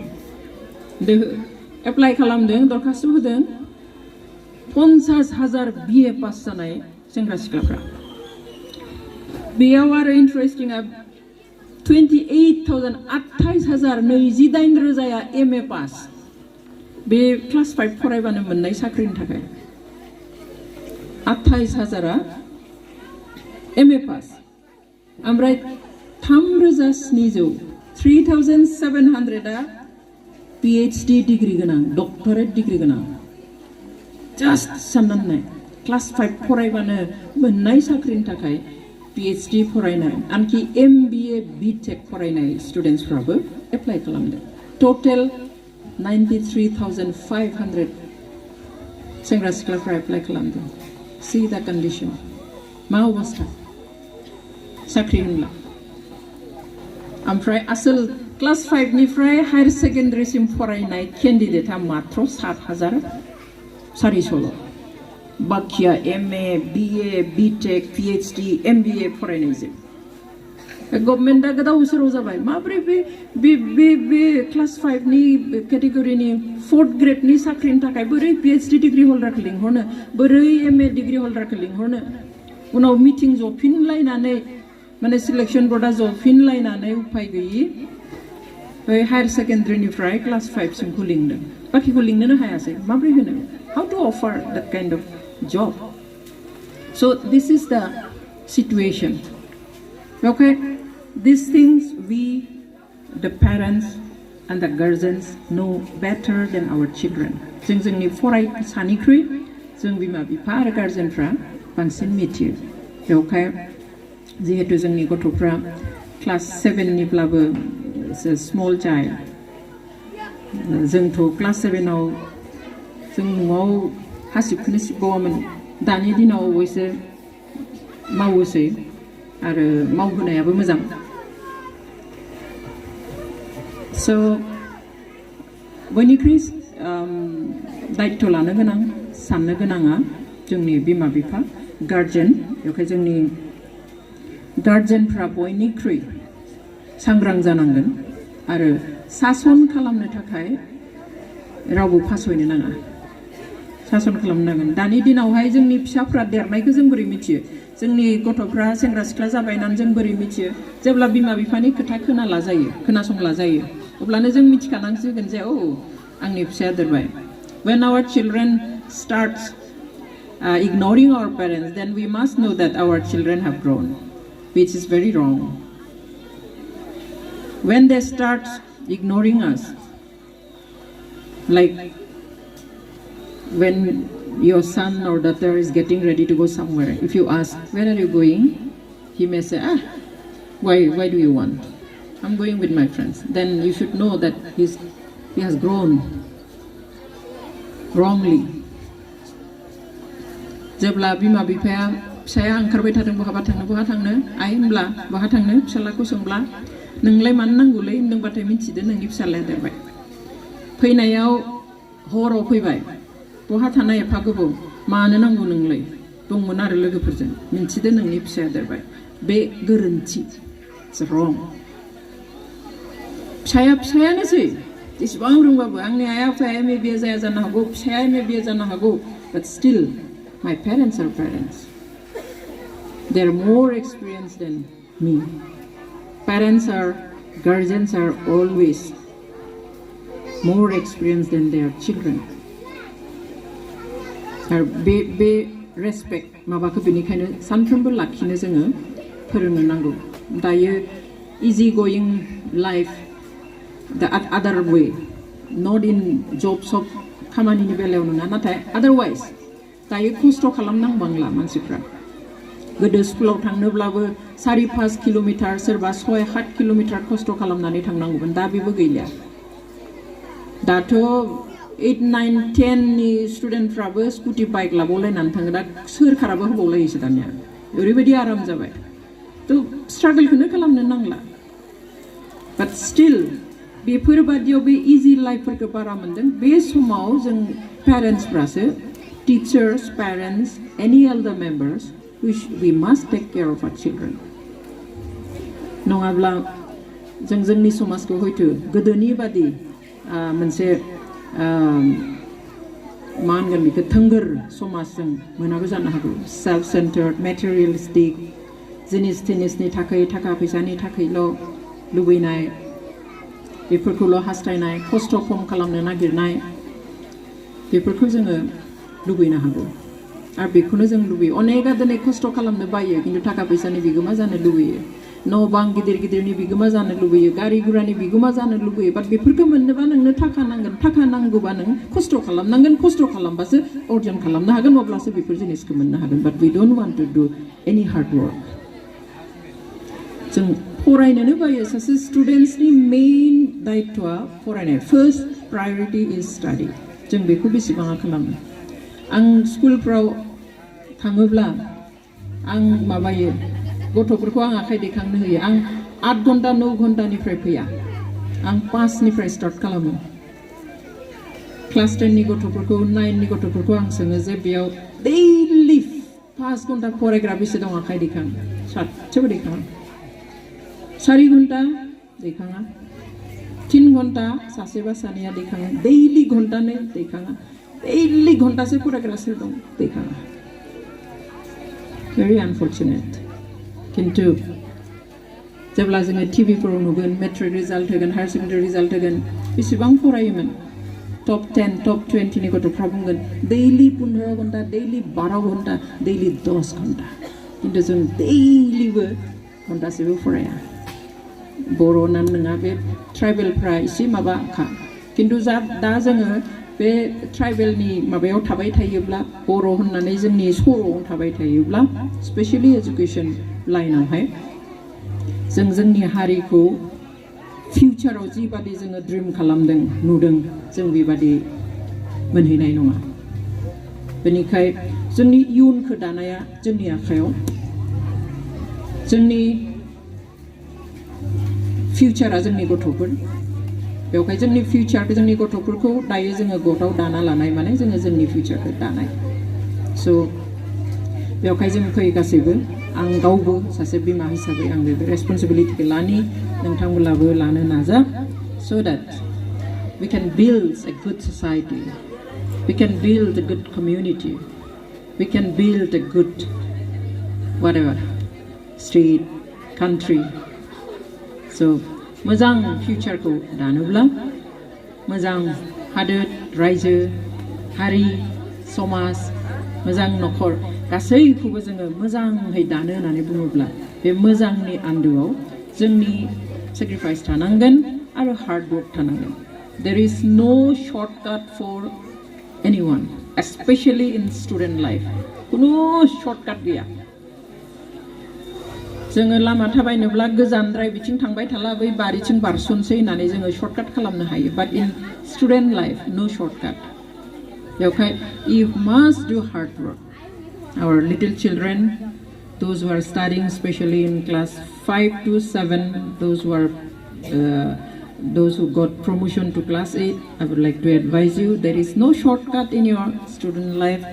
एप्लाइ खालामदों दरखास्त होदों 50,000 BA पास जानाय सेंग्रा सिख्लाफ्रा बेयाव आरो इन्टारेस्टिंआ 28,000 28,000 MA पास बे क्लास 5 फरायबानो मोननाय साख्रिनि थाखाय 28,000 MA पास ओमफ्राय 3,700 PhD डिग्री गोनां डक्टरेट डिग्री गोनां जास्ट साननानै क्लास 5 फरायबानो मोननाय साख्रिनि थाखाय PhD फरायनाय आनखि MBA BTech फरायनाय स्टुडेन्टसफ्राबो एप्लाइ खालामदों टोटेल 93,500 सेंग्रा सिख्लाफ्रा एप्लाइ खालामदों सी द कन्डिशन मा अबस्था साख्रि होनला ओमफ्राय आसोल क्लास 5 निफ्राय हायर सेकेन्डारिसिम फरायनाय केन्डिडेटआ मात्र 7,400 बाखिया MA BA BTech PhD MBA फरायनायजों गभर्नमेन्टआ गोदाव सोराव जाबाय माब्रै बे क्लास 5 नि केटेगरिनि 4th ग्रेडनि साख्रिनि थाखाय बोरै PhD डिग्री हल्डारखौ लिंहरनो बोरै MA डिग्री हल्डारखौ लिंहरनो उनाव मिटिं जफिनलायनानै माने सिलेक्शन बर्डआ जफिनलायनानै उफाय गैयि बै हायार सेकेन्डारिनिफ्राय क्लास 5 सिमखौ लिंदों बाखिखौ लिंनोनो हायासै माब्रै होनो how to offer that kind of job so this is the situation okay these things we the parents and the guardians know better than our children जों जोंनि फरायसानिख्रुइ जों बिमा बिफा आरो गार्जेनफ्रा बांसिन मिथियो बेवहाय जिहेतु जोंनि गथ'फ्रा क्लास 7 निब्लाबो स्मल चाइल्ड जोंथ' क्लास 7 आव जों न'आव हासिबखौनो सिबबावामोन दानि दिनाव अबयसे मावोसै आरो मावहोनायाबो मोजां स' बयनिख्रुइ दायित्व लानो गोनां साननो गोनाङा जोंनि बिमा बिफा गार्जेन बेवहाय जोंनि गार्जेनफ्रा बयनिख्रुइ सांग्रां जानांगोन आरो सासन खालामनो थाखाय रावबो फासयनो नाङा सासन खालामनांगोन दानि दिनावहाय जोंनि फिसाफ्रा देरनायखौ जों बोरै मिथियो जोंनि गथ'फ्रा सेंग्रा सिख्ला जाबाय होननानै जों बोरै मिथियो जेब्ला बिमा बिफानि खोथा खोनासंला जायो अब्लानो जों मिथिखानांसिगोन जे औ आंनि फिसाया देरबाय when our children starts ignoring our parents then we must know that our children have grown which is very wrong when they start ignoring us like when your son or daughter is getting ready to go somewhere if you ask where are you going he may say why do you want I'm going with my friends then you should know that he has grown wrongly जेब्ला बिमा बिफाया फिसाया ओंखारबाय थादों बहा थांनो आइ होनब्ला बहा थांनो फिसालाखौ सोंब्ला नोंलाय मानो नांगौलै होनदोंबाथाय मिथिदो नोंनि फिसालाया देरबाय फैनायाव हराव फैबाय बहा थानाय एफा गोबाव मानो नांगौ नोंलाय दंमोन आरो लोगोफोरजों मिथिदो नोंनि फिसाया देरबाय बे गोरोन्थि it's wrong फिसायानोसै जेसेबां रोंबाबो आंनि आइ आफाया MBA जाया जानो हागौ फिसाया MBA जानो हागौ but still my parents are parents they're more experienced than me guardians are always more experienced than their children आरो बे रेसपेक्ट माबाखौ बेनिखायनो सानफ्रोमबो लाखिनो जोङो फोरोंनो नांगौ दायो इजि गोइं लाइफ द आदार वे नट इन जब सब खामानिनि बेलायाव नङा नाथाय आदारवाइज दायो खस्थ' खालामनांबांला मानसिफ्रा गोदो स्कुलाव थांनोब्लाबो 4-5 किल'मिटार सोरबा 6-7 किल'मिटार खस्थ' खालामनानै थांनांगौमोन दा बेबो गैलिया दाथ' 8-9-10 नि स्टुडेन्टफ्राबो स्कुटि बाइक लाबावलायनानै थाङो दा सोरखाराबो होबावलायोसो दानिया ओरैबायदि आराम जाबाय थ' स्ट्रागोलखौनो खालामनो नांला बाट स्टिल बेफोरबादियाव बे इजि लाइफफोरखौ बारा मोनदों बे समाव जों पेरेन्ट्सफ्रासो teachers parents any other members we must take care of our children नङाब्ला जों जोंनि समाजखौ हयथ' गोदोनि बादि मोनसे मा होनगोन बेखौ थोंगोर समाजजों मोनाबो जानो हागौ सेल्फ सेन्टार्ड मेटेरियलिस्टिक जिनिसनि थाखाय थाखा फैसानि थाखायल' लुबैनाय बेफोरखौल' हास्थायनाय खस्थ' खम खालामनो नागिरनाय बेफोरखौ जोङो लुबैनो हागौ आरो बेखौनो जों लुबैयो अनेकआ दिनै खस्थ' खालामनो बायो खिन्थु थाखा फैसानि बिगोमा जानो लुबैयो न' बां गिदिरनि बिगोमा जानो लुबैयो गारि गुरानि बिगोमा जानो लुबैयो बाट बेफोरखौ मोननोबा नोंनो थाखा नांगोन थाखा नांगौबा नों खस्थ' खालामनांगोन खस्थ' खालामबासो अर्जन खालामनो हागोन अब्लासो बेफोर जिनिसखौ मोननो हागोन बाट वी डोन्ट वान्ट टु डु एनी हार्ड वर्क जों फरायनोनो बायो सासे स्टुडेन्ट्सनि मेइन दायित्वआ फरायनाय फार्स्ट प्रायरिटि इज स्टाडि जों बेखौ बेसेबाङा खालामो आं स्कुलफ्राव थाङोब्ला आं माबायो गथ'फोरखौ आं आखाइ दैखांनो होयो आं 8 घन्टा 9 घन्टानिफ्राय फैया आं 5 निफ्राय स्टार्ट खालामो क्लास 10 नि गथ'फोरखौ 9 नि गथ'फोरखौ आं सोङो जे बेयाव दैलि 5 घन्टा फरायग्रा बेसे दं आखाइ दैखां सासेबो दैखाङा 4 घन्टा दैखाङा 3 घन्टा सासेबा सानैया दैखाङो दैलि घन्टानै दैखाङा दैलि घन्टासे फरायग्रासो दं दैखाङा very unfortunate किन्तु जेब्ला जोङो टिभिफोराव नुगोन मेट्रिक रिजाल्ट होगोन हायार सेकेन्डारि रिजाल्ट होगोन बेसेबां फरायोमोन टप 10 टप 20 नि गथ'फ्रा बुंगोन दैलि 15 घन्टा दैलि 12 घन्टा दैलि 10 घन्टा किन्तु जों दैलिबो घन्टासेबो फराया बर'नानो नङा बे ट्राइबेलफ्रा एसे माबाखा किन्तु दा जोङो बे ट्राइबेलनि माबायाव थाबाय थायोब्ला बर' होननानै जोंनि सर'आव थाबाय थायोब्ला स्पेशली एजुकेशन लाइनावहाय जों जोंनि हारिखौ फिउचाराव जिबादि जोङो ड्रिम खालामदों नुदों जों बेबादि मोनहैनाय नङा बेनिखाय जोंनि इयुनखौ दानाया जोंनि आखायाव जोंनि फिउचारा जोंनि गथ'फोर बेवहाय जोंनि फिउचारखौ जोंनि गथ'फोरखौ दायो जोङो गथ'आव दाना लानाय माने जोङो जोंनि फिउचारखौ दानाय स' बेवहाय जों फै गासैबो आं गावबो सासे बिमा हिसाबै आं बे रेसपन्सिबिलिटिखौ लानि नोंथांमोनाबो लानो नाजा so that we can build a good society we can build a good community we can build a good whatever state country so मोजां फिउचारखौ दानोब्ला मोजां हादोर रायजो हारि समाज मोजां न'खर गासैखौबो जोङो मोजाङै दानो होननानै बुङोब्ला बे मोजांनि आन्दोआव जोंनि सेक्रिफाइस थानांगोन आरो हार्ड वर्क थानांगोन there is no shortcut for anyone especially in student life कुनु शर्टकाट गैया जोङो लामा थाबायनोब्ला गोजानद्राय बिथिं थांबाय थाला बै बारिथिं बारसनसै होननानै जोङो शर्टकाट खालामनो हायो बाट इन स्टुडेन्ट लाइफ नो शर्टकाट बेवहाय you must do hard work our little children those who are studying especially in class 5 to 7 those who got promotion to class 8 I would like to advise you there is no shortcut in your student life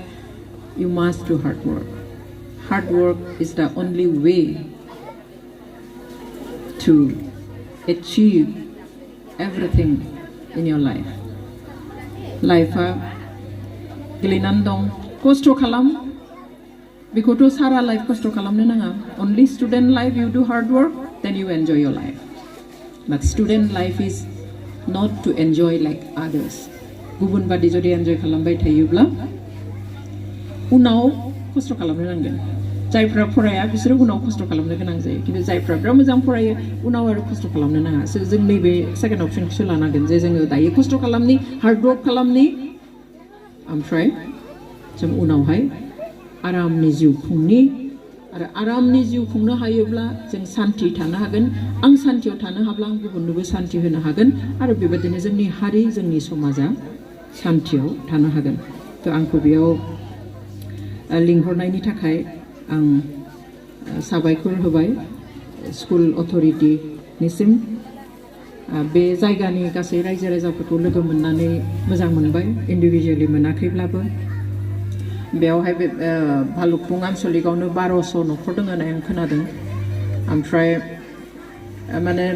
you must do hard work is the only way to achieve everything in your life a gelinan dong kosto khalam बेखौथ' सारा life खस्थ' खालामनो नाङा only student life you do hard work then you enjoy your life but student life is not to enjoy like others गुबुन बादि जुदि enjoy खालामबाय थायोब्ला उनाव खस्थ' खालामनो नांगोन जायफ्रा फराया बिसोरो उनाव खस्थ' खालामनो गोनां जायो किन्तु जायफ्रा बिराद मोजां फरायो उनाव आरो खस्थ' खालामनो नाङा जों नैबे सेकेन्ड अपसनखौसो लानांगोन जे जोङो दायो खस्थ' खालामनि हार्ड वर्क खालामनि ओमफ्राय जों उनावहाय आरामनि जिउ खुंनि आरो आरामनि जिउ खुंनो हायोब्ला जों सान्ति थानो हागोन आं सान्तियाव थानो हाब्ला आं गुबुननोबो सान्ति होनो हागोन आरो बेबायदिनो जोंनि हारि जोंनि समाजा सान्तियाव थानो हागोन थ' आंखौ बेयाव लिंहरनायनि थाखाय आं साबायखर होबाय स्कुल अथ'रिटिनिसिम बे जायगानि गासै रायजो राजाफोरखौ लोगो मोननानै मोजां मोनबाय इन्डिभिजुवेलि मोनाखैब्लाबो बेयावहाय बे भालुकपुं आन्सलिकआवनो 1200 न'खर दङ होननाय आं खोनादों ओमफ्राय माने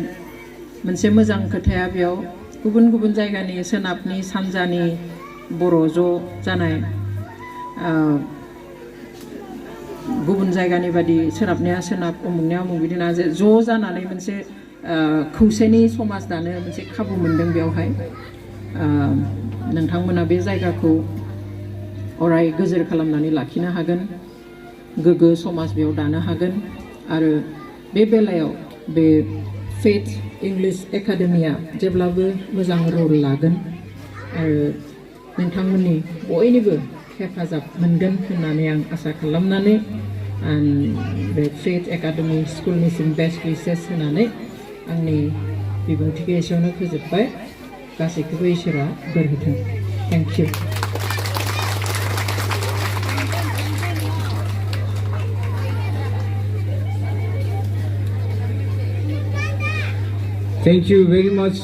मोनसे मोजां खोथाया बेयाव गुबुन गुबुन जायगानि सोनाबनि सानजानि बर' ज' जानाय गुबुन जायगानि बादि सोनाबनिया सोनाब उमुगनिया उमुग बिदिनो ज' जानानै मोनसे खौसेनि समाज दानो मोनसे खाबु मोनदों बेयावहाय नोंथांमोना बे जायगाखौ अराय गोजोर खालामनानै लाखिनो हागोन गोग्गो समाज बेयाव दानो हागोन आरो बे बेलायाव बे फेथ इंलिश एकाडेमिया जेब्लाबो मोजां रल लागोन आरो नोंथांमोननि बयनिबो हेफाजाब मोनगोन होननानै आं आसा खालामनानै बे फेथ एकाडेमि स्कुलनिसिम बेस्ट विशेस होनानै आंनि बिबुंथिखौ एसेयावनो फोजोबबाय गासैखौबो इसोरा बोर होथों thank you Thank you very much.